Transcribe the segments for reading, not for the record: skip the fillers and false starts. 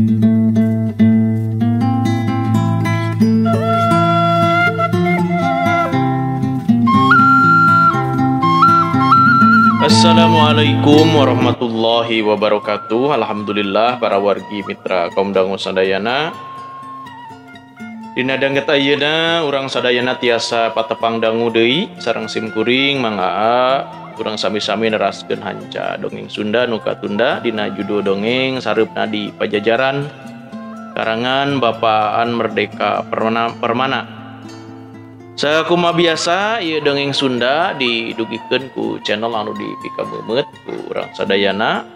Assalamualaikum warahmatullahi wabarakatuh. Alhamdulillah para wargi mitra kaum dangu sadayana. Dina danget ayeuna urang sadayana tiasa patepang dangu deui sareng simkuring mangga urang sami-sami neraskeun hanca dongeng Sunda nu katunda dina judul dongeng Sareupna di Pajajaran karangan Bapaan Merdeka Permana. Sakumaha biasa ieu dongeng Sunda didugikeun ku channel anu dipikameumeuet ku urang sadayana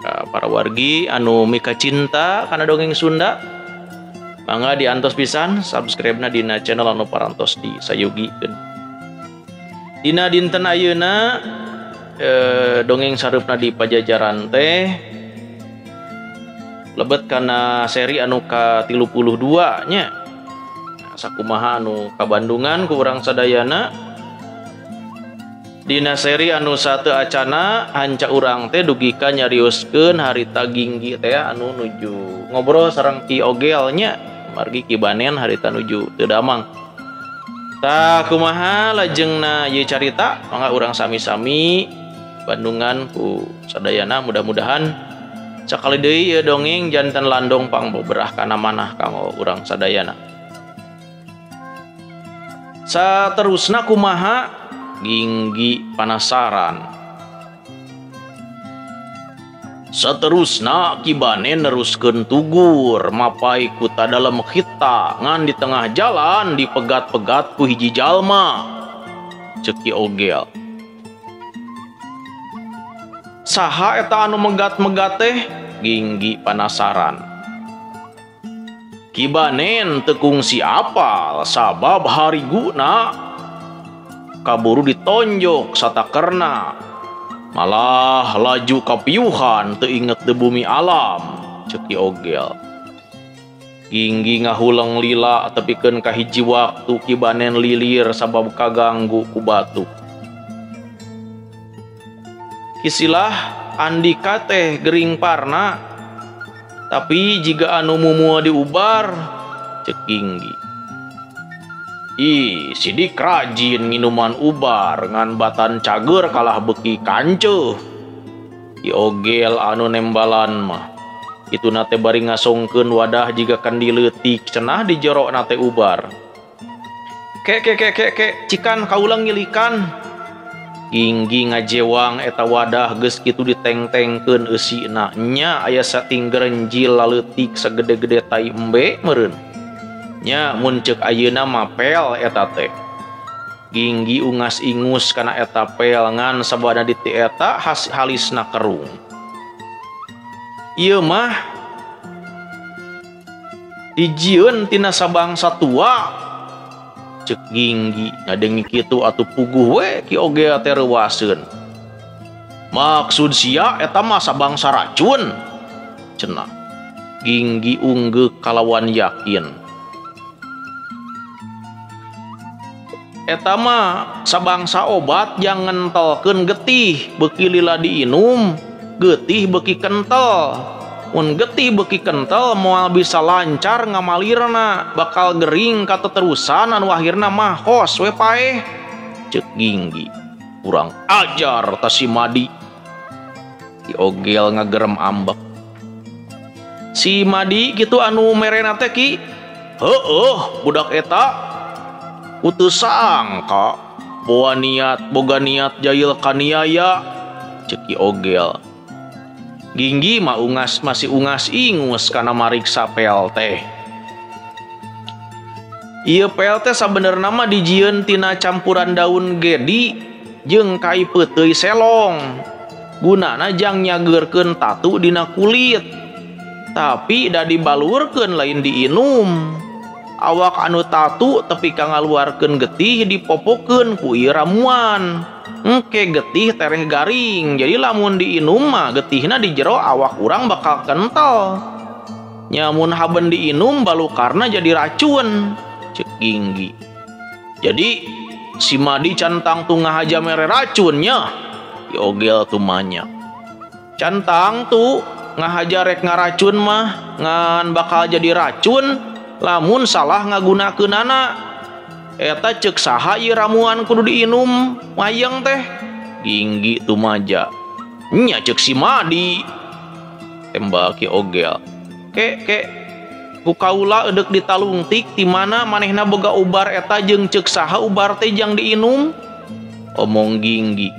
ka para wargi anu mika cinta kana dongeng Sunda. Mangga diantos pisan subscribe-na dina channel anu parantos disayogikeun. Dina dinten ayeuna dongeng Sareupna di Pajajaran teh lebet kana seri anu ka-32 nya. Sakumaha anu kabandungan ku urang sadayana dina seri anu satu acana hanca urang teh dugi ka nyarioskeun harita Ginggi teh anu nuju ngobrol sareng Ki Ogel nya margi Ki Banen harita nuju teu damang. Tah kumaha lajengna ieu carita mangga urang sami-sami bandungan ku sadayana mudah-mudahan sakali deui ieu dongeng janten landong pangboberah kana manah kanggo urang sadayana. Saterusna kumaha Ginggi panasaran. Saterusna Ki Banen neruskeun tugur mapai kuta dalem khita ngan di tengah jalan dipegat-pegat ku hiji jalma. Ceuk Ki Ogel. Saha eta anu megat-megat teh? Ginggi panasaran. Ki Banen teu kungsi apal sabab hariguna kaburu ditonjok satakerna malah laju kapiuhan teu inget de bumi alam. Ceuk Ki Ogel. Ginggi ngahuleng lila tepikeun ka hiji waktu Ki Banen lilir sabab kaganggu ku batuk. Kisilah Andika teh gering parna tapi jika anu mumua diubar. Ceuk Ginggi. Ih, sidik rajin nginuman ubar ngan batan cager kalah beki kanceuh. Ki Ogel anu nembalan mah itu nate bari ngasongkeun wadah jiga kandi leutik cenah di jero nate ubar. Ke ke ke ke ke cikan kaulang ngilikan. Ginggi ngajewang eta wadah geus kitu diteng-tengkeun eusina nya aya sating gerenjil laleutik sagede-gede tai embe meureun. Nya mun ceuk ayeuna mah pel eta teh. Ginggi ungas-ingus kana eta pel ngan sabada di ti eta halisna kerung. Ieu mah dijieun tina sabangsa tua. Ceuk Ginggi ngadengi kitu atuh puguh we Ki Ogel teh reuaseun. Maksud sia eta mah sabangsa racun cenah. Ginggi unggeuk kalawan yakin. Eta mah sabangsa obat yang ngentelkeun getih beuki lila diinum getih beuki kental. Mun getih beuki kental moal bisa lancar ngamalirna bakal gering kateterusan anu akhirna mah kos we paeh. Ceuk Ginggi. Kurang ajar ta si Madi. Ki Ogel ngagerem ambek. Si Madi kitu anu merena teh Ki. Heueuh budak eta teu sangka boga niat jail kaniaya. Ceuk Ki Ogel. Ginggi mah ungas masih ungas ingus kana mariksa pel teh. Ieu pel teh sabenerna mah dijieun tina campuran daun gedi jeung kai peuteuy selong. Gunana jang nyageurkeun tatu dina kulit. Tapi da dibalurkeun lain diinum. Awak anu tatu tepi ka ngaluarkeun getih dipopokeun ku ieu ramuan. Engke getih tereh garing, jadi lamun diinum mah getihna di jero awak urang bakal kental. Nyamun haben diinum balukarna jadi racun. Ceuk Ginggi. Jadi si Madi cantang tu ngahaja mere racunnya. Ki Ogel tumanya. Cantang tu Ngahaja rek ngaracun mah ngan bakal jadi racun lamun salah ngagunakeunana. Eta ceuk saha ieu ramuan kudu diinum mayeng teh? Ginggi tumaja. Nya ceuk si Madi. Tembak Ki Ogel. Ke ke ku kaula eudek ditalungtik ti mana manehna boga ubar eta jeung ceuk saha ubar teh jang diinum? Omong Ginggi.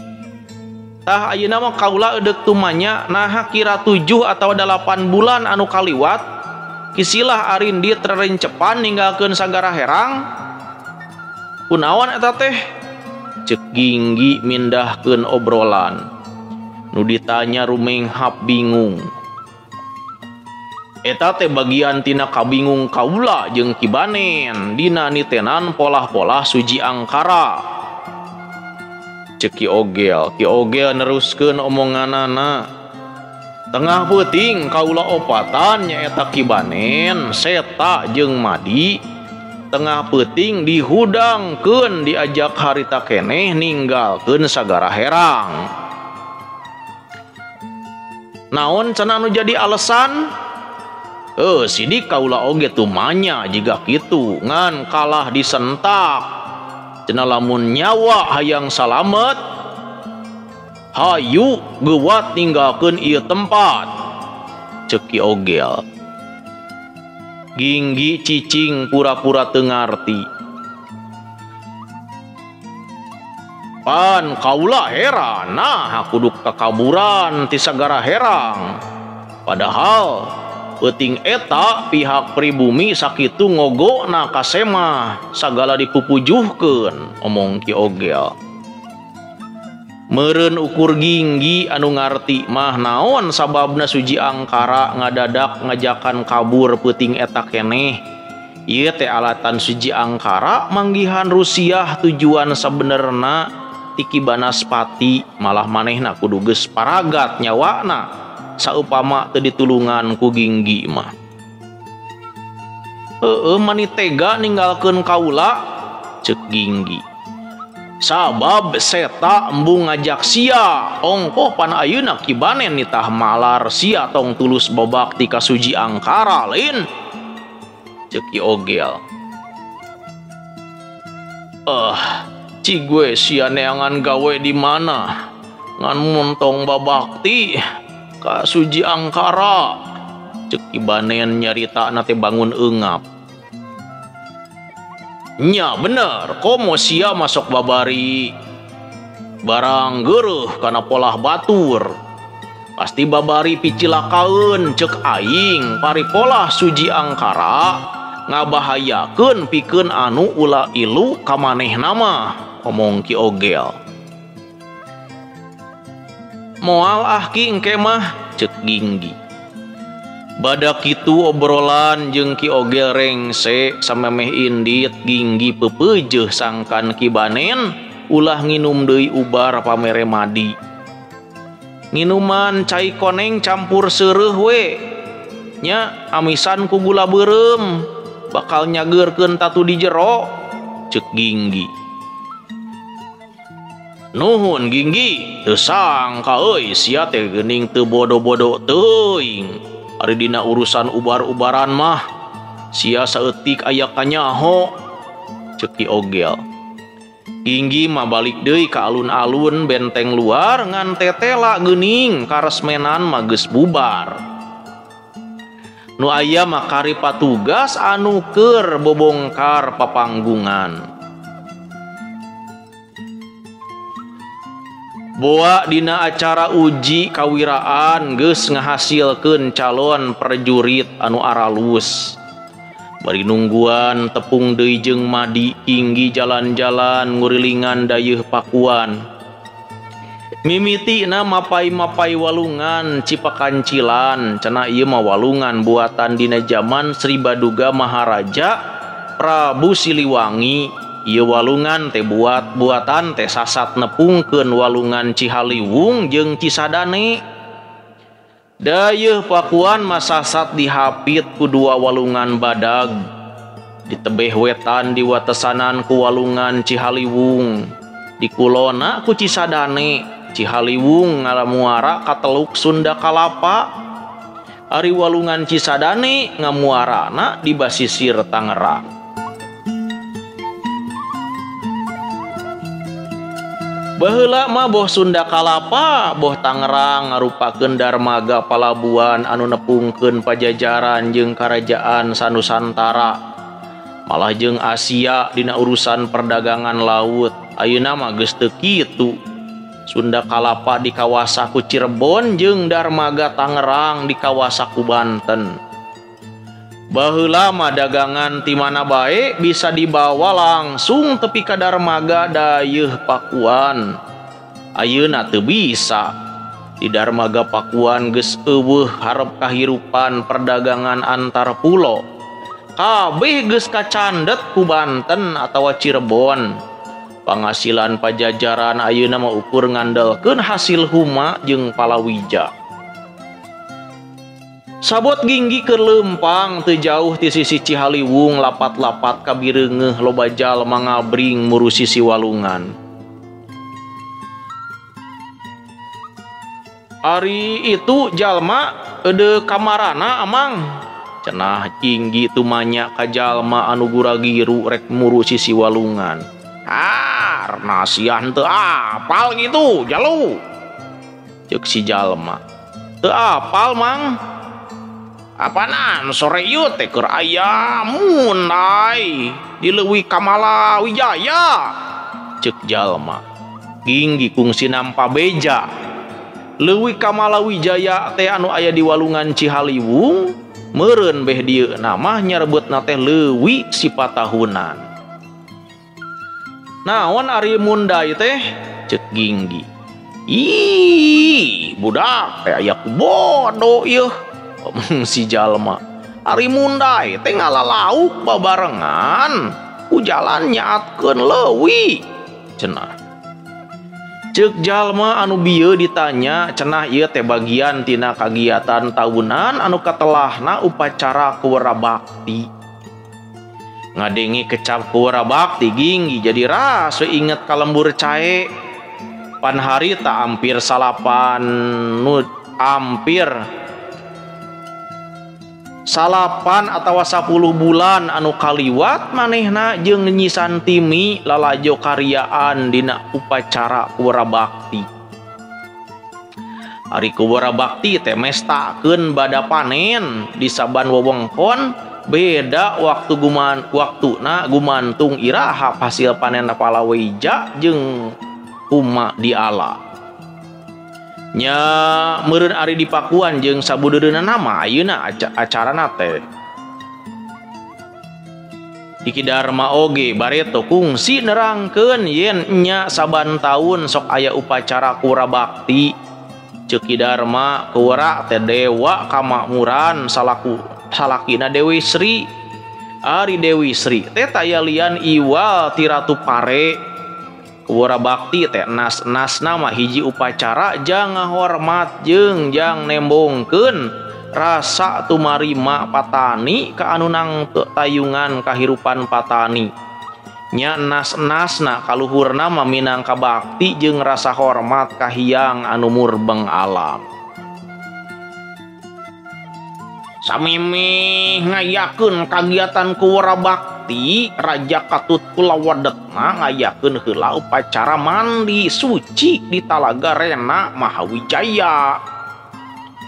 Tah ayeuna mah kaula eudek tumanya naha kira 7 atau 8 bulan anu kaliwat kisilah Arindit rerencepan ninggalkeun Sagara Herang. Kunaon eta teh? Ceuk Ginggi mindahkeun obrolan. Nu ditanya rumenghap bingung. Eta teh bagian tina kabingung kaula jeung Ki Banen dina nitenan polah-polah Suji Angkara. Ceuk Ki Ogel. Ki Ogel neruskeun omonganana. Tengah peuting kaula opatan nyaeta Ki Banen, Seta jeung Madi. Tengah peuting dihudangkeun diajak harita keneh ninggalkeun Sagara Herang. Naon cenah anu jadi alasan? Sidik kaula oge tumanya jiga kitu ngan kalah disentak. Cenah lamun nyawa hayang salamet hayu geuwat ninggalkeun ieu tempat. Ceuk Ki Ogel. Ginggi cicing pura-pura teu ngarti. Pan kaula heran nah kudu kakaburan ti Sagara Herang. Padahal peuting eta pihak pribumi sakitu ngogona ka semah sagala dipupujuhkeun omong Ki Ogel. Meureun ukur Ginggi anu ngarti mah naon sababna Suji Angkara ngadadak ngajakan kabur peuting eta keneh. Ieu teh alatan Suji Angkara manggihan Rusiah tujuan sabenerna ti Ki Banaspati malah manehna kudu geus paragat nyawana saupama teu ditulungan ku Ginggi mah. Heueuh mani tega ninggalkeun kaula ceuk Ginggi. Sabab Seta embung ngajak sia ongkoh pan ayeuna Ki Banen nitah malar sia tong tulus babakti ka Suji Angkara lain ceuk Ki Ogel. Ci gue sia neangan gawe di mana ngan montong babakti ka Suji Angkara ceuk Ki Banen nyarita na teh bangun eungap. Nya bener komo sia masuk babari barang geureuh kana polah batur pasti babari picilakaeun ceuk aing pari polah Suji Angkara ngabahayakeun pikeun anu ulah ilu ka manehna mah omong Ki Ogel. Moal ah Ki engke mah ceuk Ginggi. Badak kitu obrolan jeung Ki Ogel rengse samemeh indit Ginggi peupeujeuh sangkan Ki Banen ulah nginum deui ubar pamere Madi. Nginuman cai koneng campur seureuh we nya amisan ku gula beureum bakal nyageurkeun tatu di jero ceuk Ginggi. Nuhun Ginggi teu sangka euy sia teh geuning teu bodo-bodo teuing. Ari dina urusan ubar-ubaran mah sia saeutik aya kanyaho ceuk Ki Ogel. Ginggi mah balik deui ka alun-alun benteng luar ngan tetela geuning karesmenan mah geus bubar. Nu aya mah kari patugas anu keur bobongkar papanggungan. Boa dina acara uji kawiraan geus ngahasilkeun calon prajurit anu aralus. Bari nungguan tepung deui jeung Madi Ginggi jalan-jalan ngurilingan dayeuh Pakuan. Mimitina mapai-mapai walungan Cipakancilan cenah ieu mah walungan buatan dina jaman Sri Baduga Maharaja Prabu Siliwangi. Ieu walungan teh buat-buatan teh sasat nepungkeun walungan Cihaliwung jeung Cisadane. Dayeuh Pakuan mah sasat dihapit ku dua walungan badag. Ditebeh wetan diwatesanan ku walungan Cihaliwung. Di kulona ku Cisadane, Cihaliwung ngalamuara ka Teluk Sunda Kalapa. Ari Walungan Cisadane ngamuarana di basisir Tangerang. Baheula mah boh Sunda Kalapa, boh Tangerang ngarupakeun darmaga palabuhan anu nepungkeun pajajaran jeung karajaan sanusantara. Malah jeung Asia dina urusan perdagangan laut. Ayeuna mah geus teu kitu. Sunda Kalapa di kawasa ku Cirebon jeung darmaga Tangerang di kawasa ku Banten. Baheula mah dagangan ti mana bae bisa dibawa langsung tepi ka darmaga dayeuh Pakuan. Ayeuna teu bisa. Di darmaga Pakuan geus eueuh harep kahirupan perdagangan antar pulo. Kabeh geus kacandet ku Banten atawa Cirebon. Pangasilan pajajaran ayeuna mah ukur ngandelkeun hasil huma jeung palawija. Sabot ginggi keur leumpang teu jauh ti sisi Cihaliwung lapat-lapat kabireungeuh loba jalma ngabring muru sisi walungan. Ari itu jalma eudeuh kamarana amang. Cenah ginggi tumanya ka jalma anu guragiru rek muru sisi walungan. Ah, nasian teu apal gitu, jalu. Ceuk si jalma. Teu apal mang. Apanan sore ieu teh keur aya mundai di Leuwi Kamala Wijaya. Ceuk jalma. Ginggi kungsi nampa beja. Leuwi Kamala Wijaya teh anu aya di Walungan Cihaliwung, meureun beh dieu mah nyarebutna teh leuwi sipatahunan. Naon ari mundai teh? Ceuk ginggi. Ih, budak teh aya ku bodo ieu. Si jalma. Ari mundai teh ngalalauk babarengan ku jalan nyaatkeun leuwi cenah. Ceuk jalma anu bieu ditanya cenah ieu teh bagian tina kagiatan tahunan anu katelahna upacara kuwara bakti. Ngadenge kecap kuwara bakti ginggi jadi rasa inget ka lembur cae. Pan harita hampir salapan nu hampir salapan atawa 10 bulan anu kaliwat manehna jeung nyisan timi lalajo karyaan dina upacara kuwara bakti. Ari kuwara bakti teh mestakeun bada panen di saban wewengkon beda waktu guman waktuna gumantung iraha hasil panen palawija jeung huma diala. Nya meureun ari di Pakuan jeung sabudeureunna mah ayeuna acarana teh. Ki Darma oge bareto kungsi nerangkeun yen nya saban taun sok aya upacara kuwara bakti. Ceuk Ki Darma kuwara teh dewa kamakmuran salaku salakina Dewi Sri. Ari Dewi Sri teh taya lian iwal ti Ratu Pare. Kuwara bakti teh nas-nasna mah hiji upacara jang ngahormat jeung jang nembongkeun rasa tumarima patani ka anu nang tayungan kahirupan patani. Nya nas-nasna kaluhurna mah minangka bakti jeung rasa hormat ka hyang anu murbeng alam. Samemeh ngayakeun kagiatan kuwara bakti, Raja Katut Kulawadetna ngayakeun heula upacara mandi suci di Talaga Rena Mahawijaya.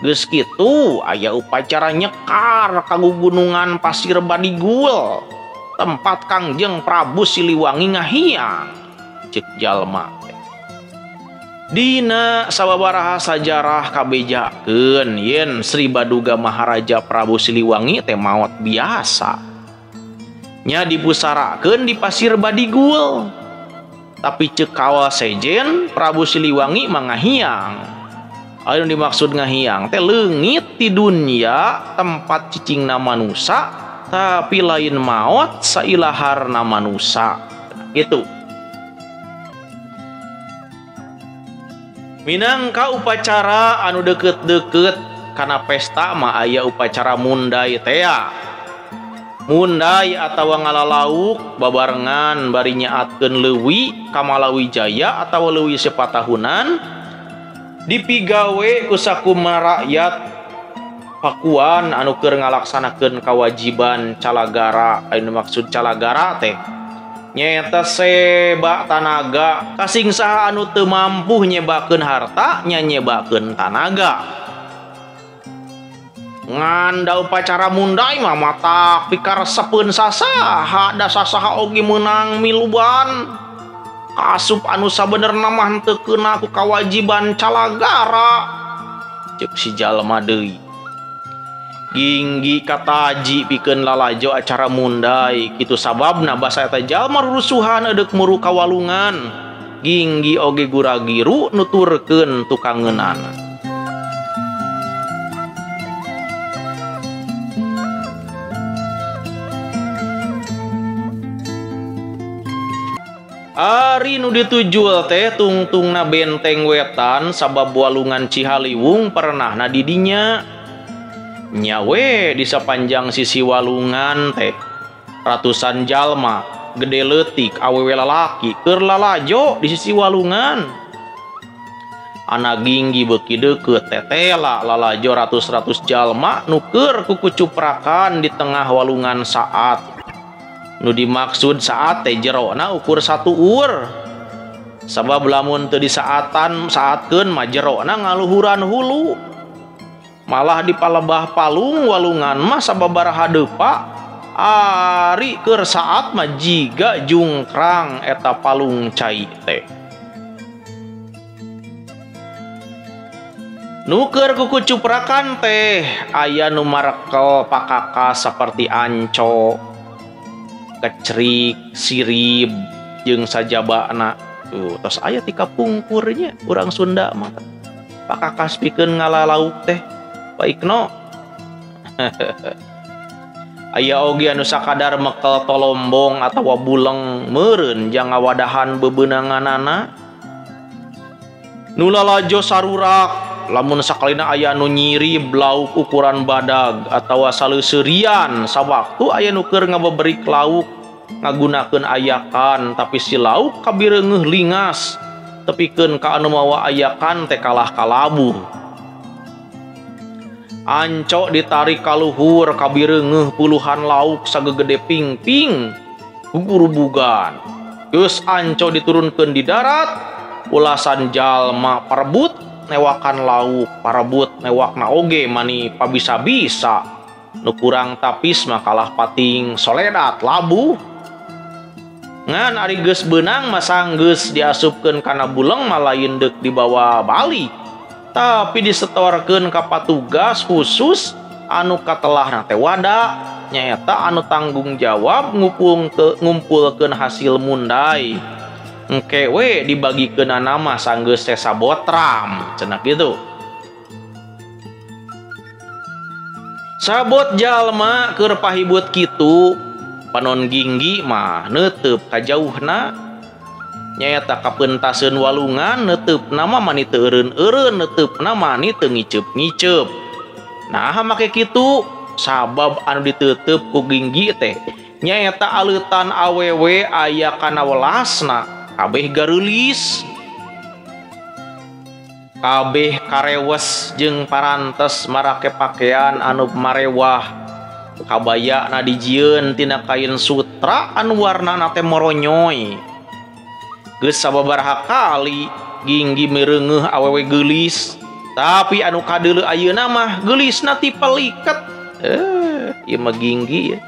Geus kitu aya upacara nyekar ka gugunungan Pasir Badigul, tempat Kangjeng Prabu Siliwangi ngahiang. Ceuk jalma teh. Dina sababaraha sajarah kabejakeun yen Sri Baduga Maharaja Prabu Siliwangi teh maot biasa. Nya dipusarakeun di Pasir Badigul. Tapi ceuk kawal sejen Prabu Siliwangi mah ngahiang. Anu dimaksud ngahiang teh leungit ti dunya tempat cicingna manusa tapi lain maot sailaharna manusa. Gitu. Minangka upacara anu deket-deket kana pesta mah aya upacara mundai tea. Mundai atawa ngalalauk babarengan bari nyaatkeun leuwi Kamalawijaya atawa leuwi sepatahunan dipigawe ku sakumaha rakyat Pakuan anu keur ngalaksanakeun kawajiban calagara. Anu maksud calagara teh nyaeta seba tanaga kasing saha anu teu mampu nyebakeun harta nya nyebakeun tanaga. Ngan da upacara mundai mah matak pikaresepeun sasaha da sasaha oge meunang miluban. Kasup anu sabenerna mah henteu keuna ku kawajiban calagara. Ceuk si jalma deui. Ginggi kataji pikeun lalajo acara mundai kitu sababna basa eta jalma rurusuhan edeuk muru kawalungan. Ginggi oge guragiru nuturkeun tukangeunana. Ari nu ditujul teh tungtungna benteng wetan sabab walungan Cihaliwung pernahna di dinya. Nyawe di sapanjang sisi walungan teh ratusan jalma gede leutik awewe lalaki keur lalajo di sisi walungan. Anak Ginggi beuki deukeut tetela lalajo ratus-ratus jalma nu keur kukucuprakan di tengah walungan saat. Nu dimaksud saat teh jerona ukur satu ur. Sabab lamun teu disaatan saatkeun mah jerona ngaluhuran hulu. Malah di palebah palung walungan mah sababaraha deupa ari keur saat mah jiga jungkrang eta palung cai teh. Nu keur kukucuprakan teh aya nu marekel pakakas saperti anco, kecrik, sirib, jeung sajabana. Tuh, tos aya ti kapungkurnya urang Sunda mah. Pakakas pikeun ngalalauk teh. Pak Ikno. Aya oge anu sakadar mekel tolombong atawa buleng meureun jang ngawadahan bebeunanganana. Nu lalajo sarurak lamun sakalina aya anu nyirib lauk ukuran badag atawa saleuseurian sawaktu aya nu keur ngabeberik lauk ngagunakeun ayakan tapi si lauk kabireungeuh lingas tepikeun ka anu mawa ayakan teh kalah kalabuh. Anco ditarik kaluhur kabireungeuh puluhan lauk sagegede pingping gugurubugan. Geus anco diturunkeun di darat ulasan jalma parebut newakan lauk parebut newakna oge mani pabisa-bisa nu kurang tapis mah kalah pating soledat labuh. Ngan ari geus beunang mah sanggeus diasupkeun kana buleng mah lain deuk dibawa balik tapi disetorkeun ka patugas khusus anu katelahna teh wada nyaeta anu tanggung jawab ngumpulkeun hasil mundai. Engke we dibagikeun nama sanggeus teh sabotram cenah kitu. Sabot jalma keur pahibut kitu panon Ginggi mah neuteup ka jauhna nyaeta kapeuntaseun walungan neuteup nama mani teu eureun-eureun neuteup mani teu ngiceup-ngiceup. Nah make kitu sabab anu diteuteub ku Ginggi teh nyaeta aleutan awewe aya kana welasna kabeh gareulis kabeh karewes jeung parantes marake pakaian anu marewah kabayana dijieun tina kain sutra anu warnana teh moronyoy. Geus sababaraha kali Ginggi mireungeuh awewe geulis tapi anu kadeuleu ayeuna mah geulisna ti peliket. Ieu mah Ginggi ya.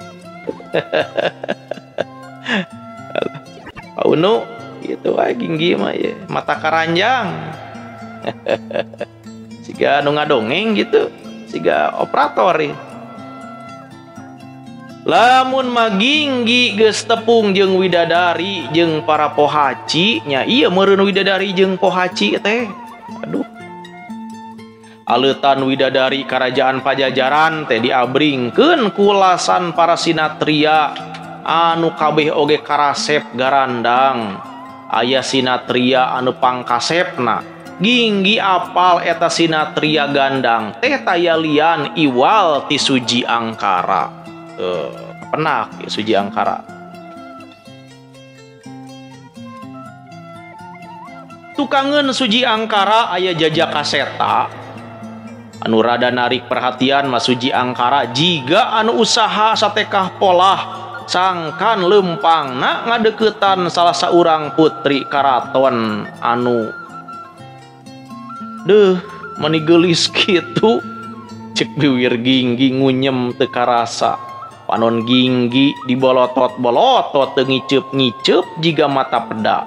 Pak Unu gitu wae Ginggi mah ya mata karanjang. Siga anu ngadongeng gitu, siga operator ya. Lamun mah Ginggi geus tepung jeung widadari jeung para pohaci nya ieu meureun widadari jeung pohaci teh. Aduh. Aleutan widadari karajaan Pajajaran teh diabringkeun kulasan para sinatria anu kabeh oge karasep garandang. Aya sinatria anu pangkasepna Ginggi apal eta sinatria gandang teh tayalian iwal ti Suji Angkara. Penak ya, Suji Angkara. Tukangeun Suji Angkara aya jajaka seta. Anu rada narik perhatian mah Suji Angkara jiga anu usaha satekah polah sangkan lempangna ngadeukeutan salah saurang putri karaton anu deuh mani geulis kitu cek biwir Ginggi ngunyem teu karasa. Panon Ginggi dibolotot-bolotot teu ngiceup-ngiceup jiga mata peda.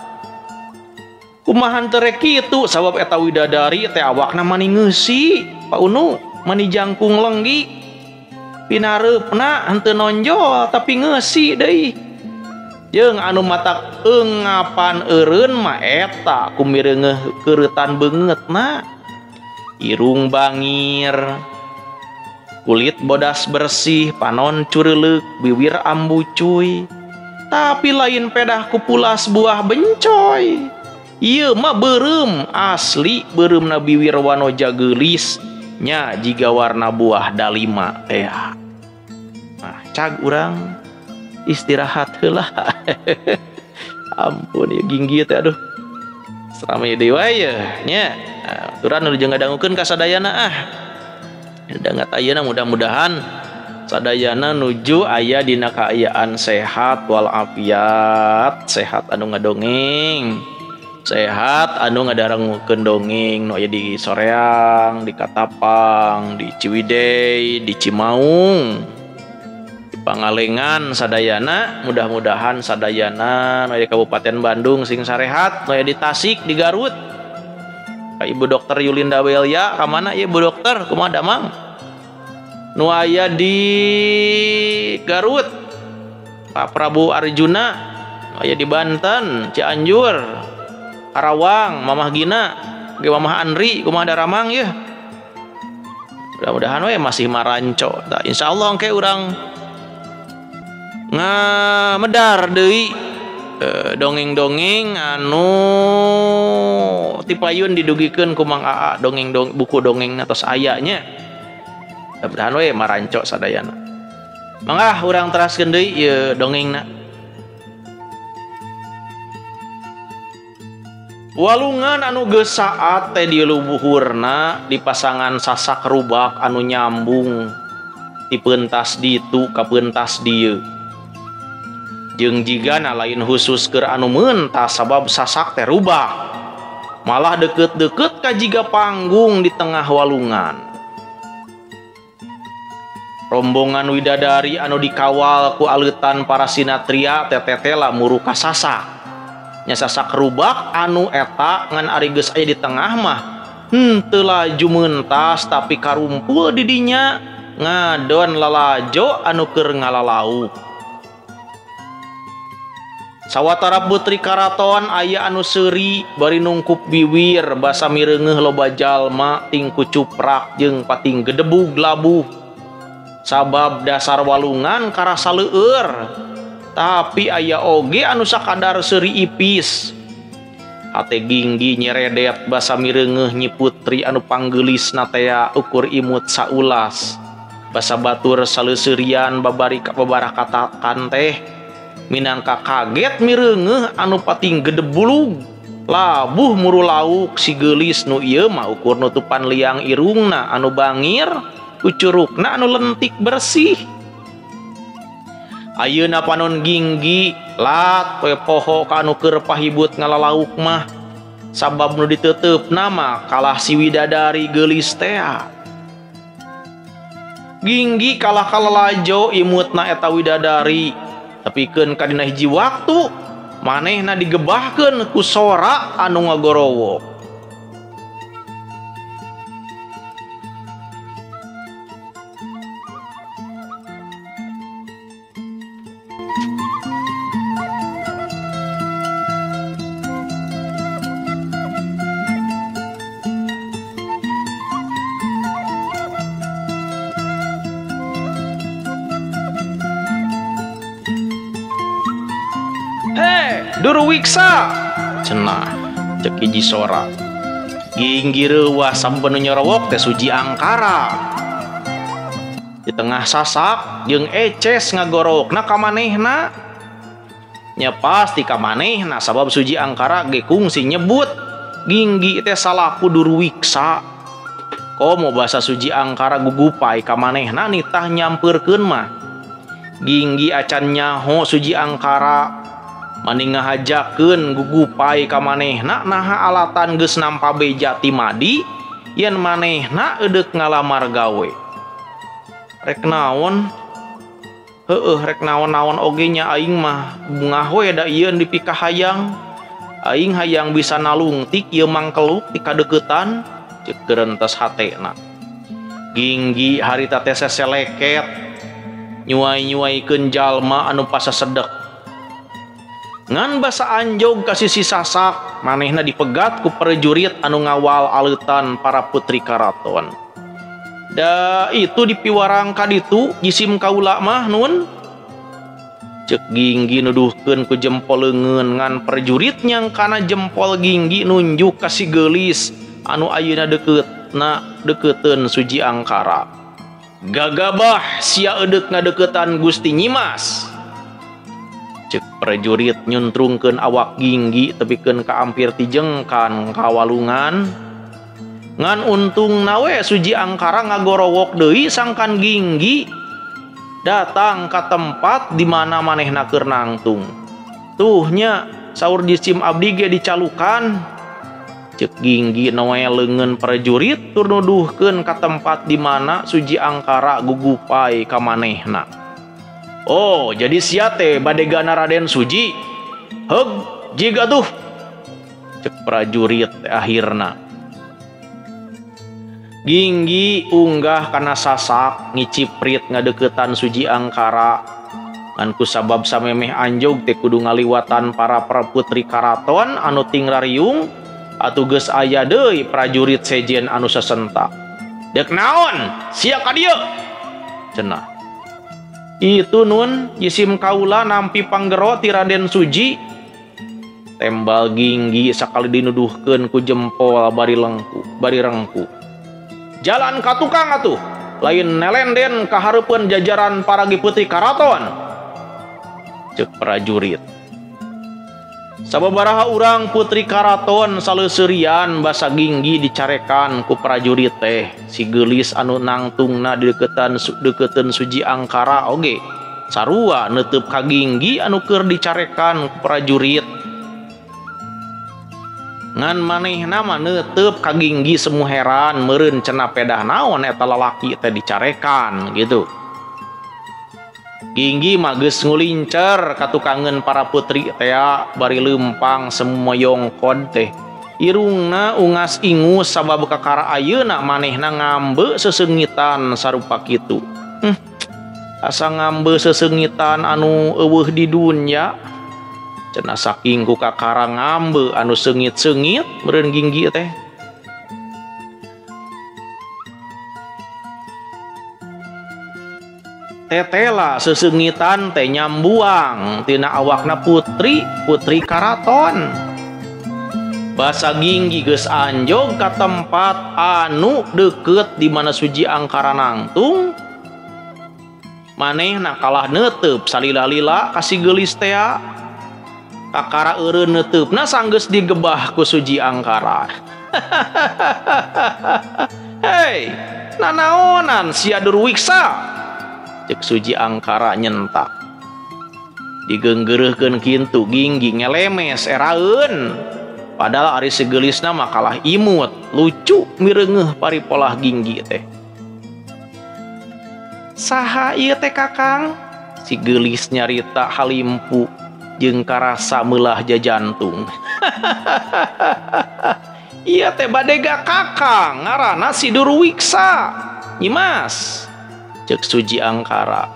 Kumaha teu rek kitu sabab eta widadari teh awakna mani ngeusi Pak Unu mani jangkung lenggi pinareupna henteu nonjol tapi ngeusi deui. Jeung anu matak engapan eureun mah eta kumireungeuh keuretan beungeutna. Irung bangir, kulit bodas bersih, panon cureuleuh, biwir ambucuy. Tapi lain pedah kupulas buah bencoy. Ieu mah beureum asli beureumna biwir wanoja geulis nya jiga warna buah dalima teh. Nah, cag urang istirahat heula. Ampun ya Ginggi teh aduh. Serame deui wae nya. Aturan nu jeung ngadangukeun ka sadayana ah. Dangat ayeuna mudah-mudahan sadayana nuju aya dina kaayaan sehat walafiat, sehat anu ngadongeng, sehat anu ngadarangukeun dongeng nu aya di Soreang, di Katapang, di Ciwidey, di Cimaung, di Pangalengan sadayana, mudah-mudahan sadayana nu aya di Kabupaten Bandung sing sarehat, nu aya di Tasik, di Garut. Ibu Dokter Yulinda Welia, ka mana ieu Ibu Dokter? Kumaha damang? Nu aya di Garut, Pak Prabu Arjuna, nu aya di Banten, Cianjur, Karawang, Mamah Gina, ge Mamah Andri, kumaha daramang yeuh. Mudah-mudahan we masih maranco. Tah insyaallah engke urang ngamedar deui dongeng-dongeng anu tipayun didugikeun ku Mang Aa dongeng dong buku dongengna tos aya nya. Mudah-mudahan we maranco sadayana. Mangga urang teraskeun deui ieu dongengna. Walungan anu geus saat teh di luhurna di pasangan sasak rubak anu nyambung ti pentas ditu ka pentas dieu. Jeung jigana lain khusus keur anu mentas sabab sasak teh rubah. Malah deket-deket ka jiga panggung di tengah walungan. Rombongan widadari anu dikawal ku aleutan para sinatria tetetela muru ka sasak. Nya sasak rubak anu eta ngan ari geus aya di tengah mah henteu laju mentas tapi karumpul di dinya ngadon lalajo anu keur ngalalauk. Sawatara putri karaton aya anu seuri bari nungkup biwir basa mireungeuh loba jalma ting kucuprak jeung pating gedebug labuh. Sabab dasar walungan karasa leueur. Tapi aya oge anu sakadar seuri ipis. Hate Ginggi nyeredet basa mireungeuh Nyi Putri anu panggeulisna tea ukur imut saulas. Basa batur saleuseurian babari babarakatakan teh. Minangka kaget mireungeuh anu pating gedebulug labuh muru lauk si geulis nu ieu mah ukur nutupan liang irungna anu bangir kucurukna anu lentik bersih. Ayeuna panon Ginggi lat we poho ka anu keur pahibut ngalalauk mah sabab nu diteuteup mah kalah si widadari geulis tea. Ginggi kalah kalalajo imutna eta widadari. Tapikeun ka dina hiji waktu manehna digebahkeun ku sora anu ngagorowok. Durwiksa cenah cek hiji sora. Ginggi reuwah sampe nu nyorowok teh Suji Angkara. Di tengah sasak jeung eces ngagorowokna ka manehna. Nya pasti ka manehna sabab Suji Angkara ge kungsi nyebut Ginggi teh salaku Durwiksa. Komo basa Suji Angkara gugupai ka manehna nitah nyampeurkeun mah. Ginggi acan nyaho Suji Angkara mani ngahajakeun gugupai ka manehna naha alatan geus nampa beja ti Madi yen manehna eudek ngalamar gawe. Rek naon? Heueuh rek naon-naon oge nya aing mah bungah we da ieu dipikahayang. Aing hayang bisa nalungtik ieu mangkeluk ti kadeuketan ceuk gerentes hatena. Ginggi harita teh seseleket nyuai-nyuaikeun jalma anu pasasedek. Ngan basa anjog ka sisi sasak manehna dipegat ku prajurit anu ngawal aleutan para putri karaton. Da itu dipiwarang ka ditu jisim kaula mah nun. Ceuk Ginggi nuduhkeun ku jempol leungeun ngan prajurit nyangkana jempol Ginggi nunjuk ka si geulis anu ayeuna deuketna deukeuteuun Suji Angkara. Gagabah sia eudek ngadeuketan Gusti Nyimas. Ceuk prajurit nyuntrungkeun awak Ginggi tepikeun ka ampir tijengkan ka walungan. Ngan untung nawe Suji Angkara ngagorowok deui sangkan Ginggi datang ka tempat di mana manehna keur nangtung. Tuh nya saur jisim abdi ge dicalukan. Ceuk Ginggi noe leungeun prajurit tur nuduhkeun ka tempat di mana Suji Angkara gugupai ka manehna. Oh, jadi sia teh badegana Raden Suji. Heug, jiga tuh. Ceuk prajurit akhirna. Ginggi unggah kana sasak ngiciprit ngadeukeutan Suji Angkara. Ngan kusabab samemeh anjog teh kudu ngaliwatan para putri karaton anu tingrariung atuh geus aya deui prajurit sejen anu sasentak. Deuk naon sia ka dieu? Cenah. Itu nun jisim kaula nampi panggero ti Raden Suji. Tembal Ginggi sakali dinuduhkeun ku jempol bari lengku, bari rengku. Jalan ka tukang atuh, lain nelenden ka hareupeun jajaran paragi putri karaton. Ceuk prajurit. Sababaraha urang putri karaton saleuseurian basa Ginggi dicarekan ku prajurit teh. Si geulis anu nangtungna deuketan deukeuteuun Suji Angkara oge sarua neuteub ka Ginggi anu keur dicarekan ku prajurit. Ngan manehna mah neuteub ka Ginggi semu heran meureun cenah pedah naon eta lalaki teh dicarekan gitu. Ginggi mah geus ngulincer ka tukangeun para putri tea bari leumpang semua yongkod teh. Irungna ungas ingus sabab kakara ayeuna manehna ngambe sesengitan sarupa kitu. Asa ngambe sesengitan anu eueuh di dunya. Cenah saking ku kakara ngambe anu seungit-seungit meureun Ginggi teh. Tetela sesengitan teh nyambuang tina awakna putri putri karaton. Basa Ginggi geus anjog ka tempat anu deukeut di mana Suji Angkara nangtung. Manehna kalah neuteub salila-lila ka si geulis tea. Kakara eureun neuteubna sanggeus digebah ku Suji Angkara. Hei, nanaonan sia Durwiksa? Ceuk Suji Angkara nyentak. Digeunggeureuhkeun kintu Ginggi ngelemes eraeun. Padahal ari segeulisna mah kalah imut, lucu mireungeuh paripolah Ginggi teh. Saha ieu teh Kakang? Si geulis nyarita halimpu jeung karasa meulah jajantung. Ieu teh badega Kakang, ngaranna si Durwiksa. Nyimas. Ceuk Suji Angkara.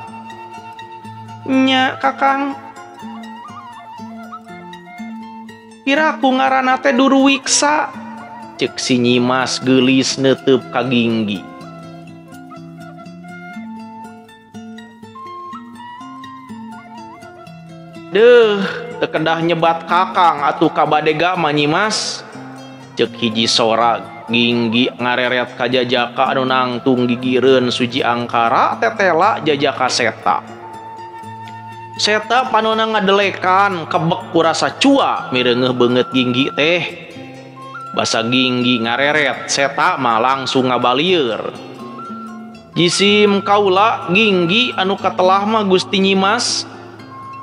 Nya Kakang. Piraku ngaranna teh Durwiksa. Ceuk si Nyimas geulis neuteub ka Ginggi. Deuh, teu kedah nyebat Kakang atuh ka badega mah Nyimas. Ceuk hiji sora Ginggi ngareret ka jajaka anu nangtung gigireun Suji Angkara tetela jajaka seta. Seta panona ngadelekan kebek ku rasa cua mireungeuh beungeut Ginggi teh. Basa Ginggi ngareret seta mah langsung ngabalieur. Jisim kaula Ginggi anu katelah mah Gusti Nyimas.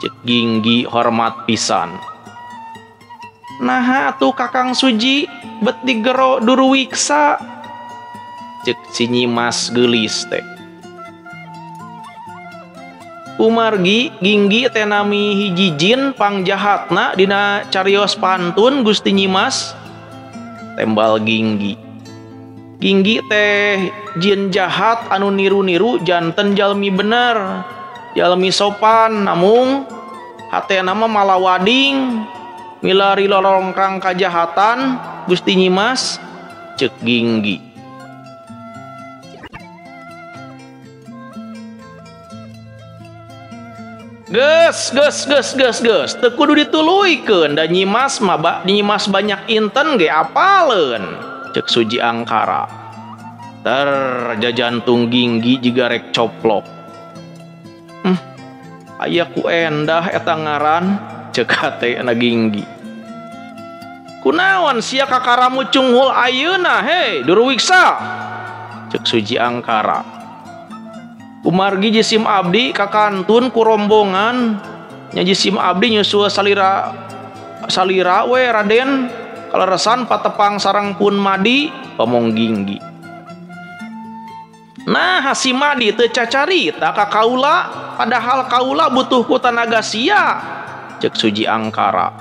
Cek Ginggi hormat pisan. Naha atuh Kakang Suji bet digero Duruwiksa. Cek si Nyimas geulis teh. Kumargi Ginggi teh nami hiji jin pangjahatna dina carios pantun Gusti Nyimas. Tembal Ginggi. Ginggi teh jin jahat anu niru-niru janten jalmi bener, jalmi sopan namung hatena mah malawading milari lolongkrang kajahatan Gusti Nyimas. Cek Ginggi. Geus geus geus geus geus teu kudu dituluykeun da Nyimas mah Nyimas banyak inten ge apaleun. Cek Suji Angkara. Ter jajantung Ginggi jiga rek coplok. Aya ku endah eta ngaran cek hatena Ginggi. Kunaon sia kakaramu cunghul ayeuna hei Duruwiksa. Cek Suji Angkara. Kumargi jisim abdi kakantun ku rombongan nya jisim abdi nyusul salira salira we Raden kaleresan patepang sareng pun madi omong Ginggi. Nah si madi teu cacarita ka kaula padahal kaula butuh ku tanaga sia. Cek Suji Angkara.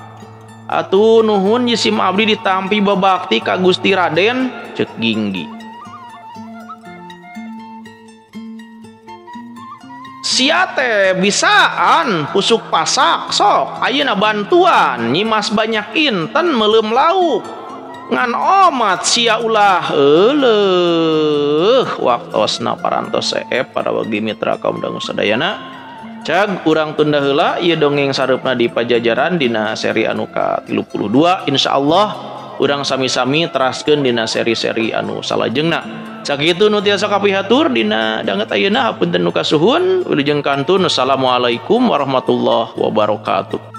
Atuh nuhun jisim abdi ditampi babakti ka Gusti Raden. Cek Ginggi. Sia teh bisaan pusuk pasak sok ayeuna bantuan Nyimas banyak inten meuleum lauk ngan omat sia ulah euleuh. Waktosna parantos seep para wagi mitra kaum dangu sadayana. Cag urang tunda heula ieu dongeng sareupna di Pajajaran dina seri anu ka-32. Insyaallah urang sami-sami teraskeun dina seri-seri anu salajengna. Sakitu nu tiasa kapihatur dina danget ayeuna hapunten nu kasuhun wilujeng kantun. Assalamualaikum warahmatullahi wabarakatuh.